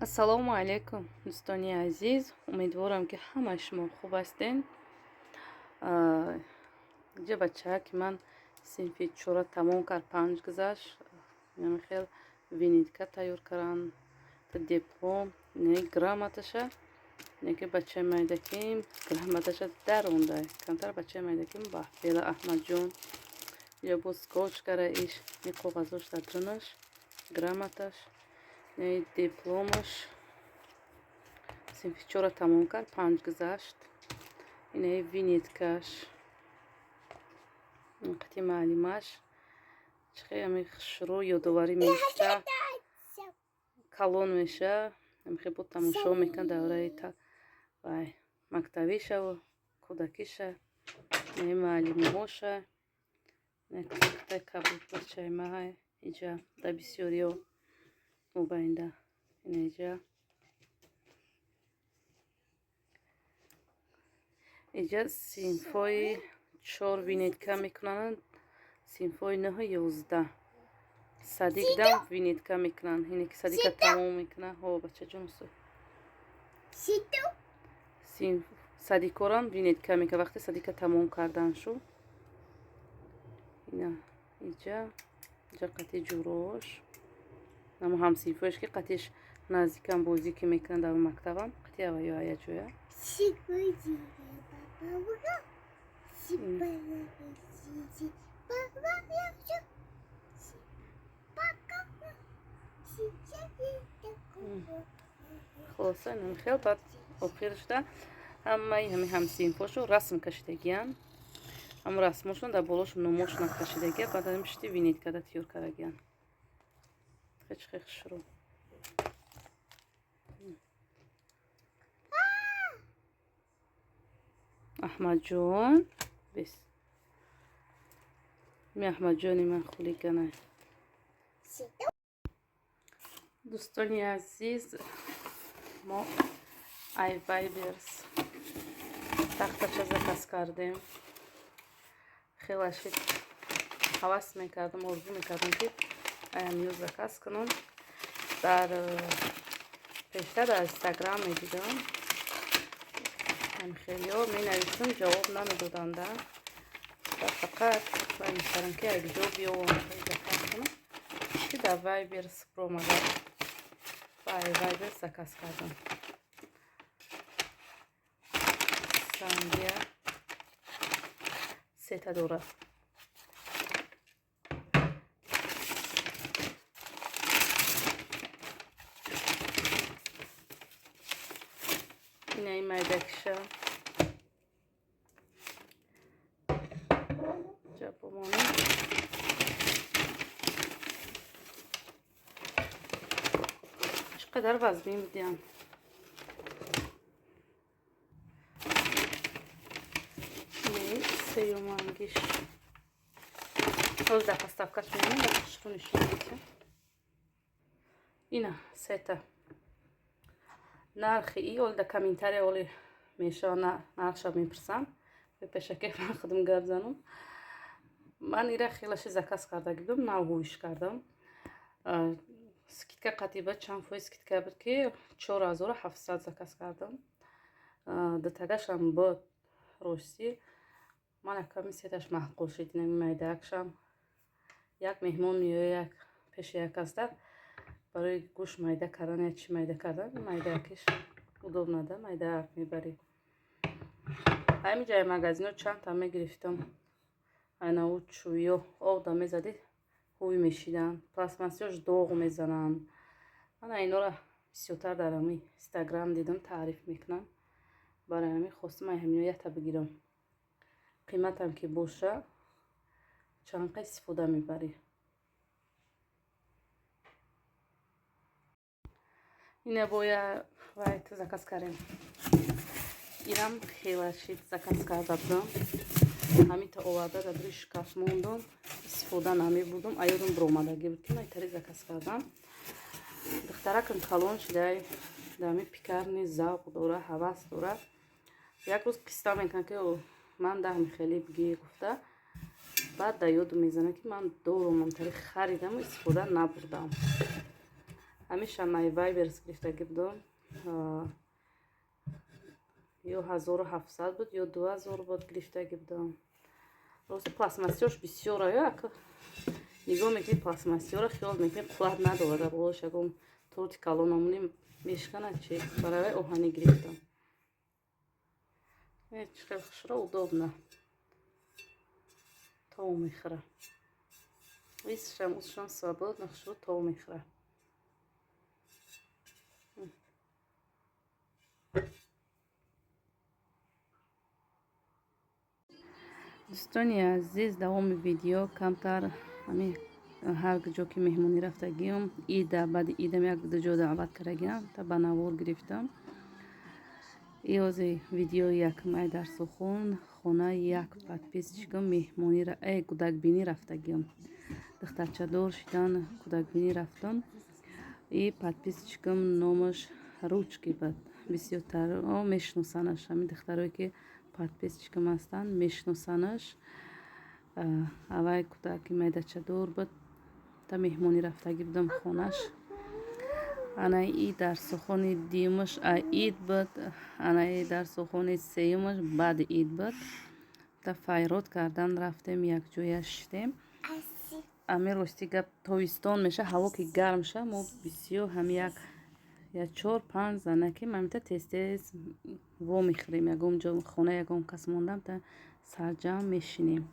Ассалому алайкум, дӯстони азиз. Умедворам, ки ҳамаи шумо хуб ҳастен. Ҷа бачаа, ки ман синфи чора тамом кард, панҷ гузашт, хел винитка тайёр кардан, диплом, грамоташа. Неки бачаи майдаким грамоташа даронда камтар. Бачаи майдаким баҳбела Аҳмадҷон ё бо скотч кара иш ни коғазош дар дунаш, грамоташ, дипломаш. Синфи чора тамом кард, панҷ гузашт. Инаи винеткаш қати маълимаш чихе ами хушрӯ ёдоварӣ меиста, калон меша, амихе бо тамошо мекунад давраи вай мактабишаву кӯдакиша. Инаи маълимаҳоша, кӯтай кабуд бачаи маҳай иҷа да бисёриё мобайнда инаиҷа. Иҷа синфҳои чор винетка мекунанд, синфҳои нӯҳу 11 садикдам винетка мекунанд. Ине ки садика тамом мекунанд. Ҳо, бачаҷон, садикорам винетка мекунад вақте садика тамом кардан шу. Ина иҷа, иҷа қати ҷурош, намо ҳамсинфоеш, ки қатиш наздикам бозӣ ки мекунанд дар мактабам, қати аваю ая ҷоя. Хулоса, хел баъд охир шуда, ҳамаи ҳами ҳамсинфошо расм кашидагиян. Ҳам расмошон дар болошон номошона кашидагия. Баъд ами пишти винеткада тиёр кардагиян. Хеч хе хушрӯ. Аҳмадҷон, бес ми Аҳмадҷони ман хулиганай. Дӯстони азиз, мо ай Вайлдберриз тахтача заказ кардем. Хеле шид ҳавас мекардам, орзу мекардам, ки аямё заказ кунам. Дар пештар дар Инстаграм медидам, хелиҳо менависам, ҷавоб намедоданда. Фақат вай мекардам, ки якҷо биёвам, заказ кунам, ки дар Вайлдберриз промада ай Вайлдберриз заказ кардам. Сангия сета дорад. Инаи майдакиша ҷабомонем. Чӣ қадар вазнин будиям. Сеюмангиш ҳоз дар поставкаш мемонем, дар хушрӯ нишон медиҳам. Ина сета. Нархи и оли дар комментария оли мешава, нархша мепурсам. Пешаке ман худам гап занам. Ман ира хелаши заказ карда будам, нав ҳувиш кардам. Скидка қатиба, чанд фоиз скидка буд, ки 4700 заказ кардам. Дутагашам буд. Ростӣ, ман яками сеташ маъқул шуд. Инами майдаакшам як меҳмон меояд, як пеши як аста барои гӯшт майда кардан я чӣ майда кардан, майдаакиш удобно да, майдаак мебарӣ. Ҳамин ҷои магазино чандта мегирифтам. Айнаву чӯё обда мезадӣ, ҳуй мешиданд, пластмассиёш доғ мезананд. Ман инора бисёртар дар ҳами Инстаграм дидам, таъриф мекунам. Барои ҳамин хостам ай ҳамино якта бигирам. Қиматам ки боша, чанд қа истифода мебарӣ. Ина боя вайт заказ кардем. Инам хела шид заказ карда будам. Ҳамита оварда дар дури шкаф мондам, истифода намебурдам. Аёдам биромадагӣ буд, ки майтари заказ кардам. Духтаракам калон шидай, дар ҳами пекарни завқ дора, ҳавас дора. Як рӯз қисса мекунад, ки ман даҳми хеле бигир гуфта. Баъд дар ёдум мезанад, ки ман дорум, мантари харидаму истифода набурдам. Ҳамеша май Вайлдберриз гирифтагӣ будам. Ё 1700 буд, ё 2000 буд, гирифтагӣ будам. Рости, пластмассиёш бисёра. Ё ака нигоҳ мекунӣ пластмассиёро, хиёл мекунӣ қувват надорад, болош ягон торти калономунӣ мешканад чи. Барои оҳанӣ гирифтам. Чӣ хел хушро, удобно тов мехӯра. Исшам усшам свободно хушрӯ тов мехӯра. Дӯстони азиз, давоми видео камтар ҳами ҳар ҷо ки меҳмонӣ рафтагиам, ида, баъди идам як ду ҷо даъват кардагиам, та ба навор гирифтам. Иози видеои якмай дар Сухон, хонаи як подписчикам меҳмонӣ, кӯдакбинӣ рафтагиам. Духтарчадор шидан, кӯдакбинӣ рафтам. И подписчикам номаш Ручки буд. Бисёртаро мешиносанаш, ҳамин духтарое ки подписчикам ҳастанд, мешиносанаш. Аввай кӯдаки майдачадор буд, та меҳмонӣ рафтагӣ будам хонаш. Ана и дар Сухони дуюмаш ид буд, ана и дар Сухони сеюмаш баъди ид буд. Та файрод кардан рафтем, якҷоя шиштем. Ами рости гап, тобистон меша, ҳаво ки гарм ша, мо бисёр ҳами як я чор панҷ занаки мамита тез тез вомехӯрем. Ягон ҷо, хона ягон кас мондам, та сарҷамъ мешинем.